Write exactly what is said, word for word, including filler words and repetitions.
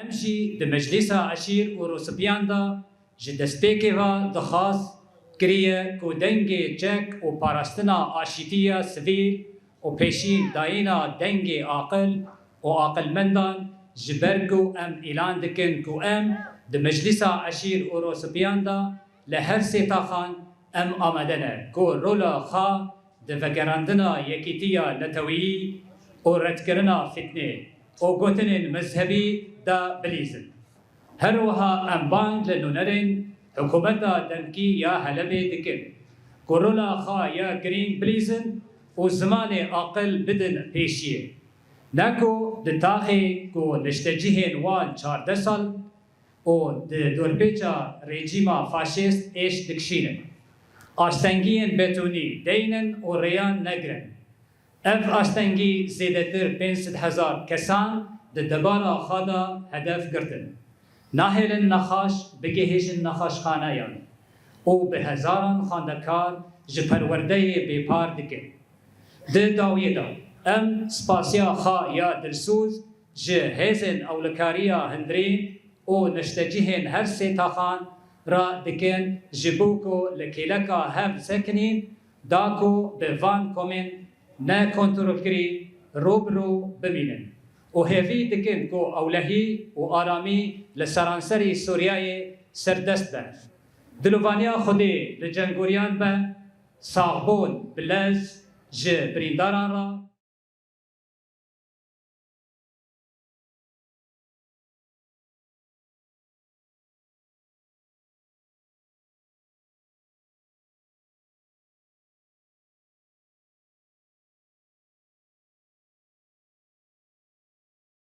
Em jî di Meclîsa Eşîr û Rûspiyan de ji destpêkê ve dixwaz kiriye ku dengê çek û parastina aşîtiya sivîl û pêşîn dayîna dengê aqil û aqilmendan, ji ber ku em îlan dikin ku em di Meclîsa Eşîr û Rûspiyan de li her sê taxan em amade ne ku rola xwe di vegerandina yekîtiya neteweyî û redkirina fitnê û gotinên mezhebî de bilîzin. Her wiha em bang li nûnerên hikûmeta demkî ya Helebê dikin ku rola xwe ya girîng bilîzin û zimanê aqil bidin pêşiyê. Ne ku di taxê ku niştecihên wan çardeh sal û di dorpêça rejîma faşîst êş dikişînin, astengiyên betûnî deynin û rêyan negirin. Ev astengî zêdetir pênc sed hezar kesan di debara xwe de hedef girtin. Nahêlin nexaş bigihêjin nexaşxaneyan û bi hezaran xwendekar ji perwerdeyê bêpar dikin. Di dawiyê de em spasiya xwe ya dilsûz ji hêzên ewlekariya hundirîn û neştecihên her sê taxan re dikin, ji bo ku li kêleka hev sekinîn, da ku bi van komên nekontrolkirî rû bi rû bimînin û hêvî dikin ku ewlehî û aramî li seranserî Sûriyeyê serdest be. Dilovaniya Xwedê li cengoriyan be, saxbûn bi lez ji birîndaran re.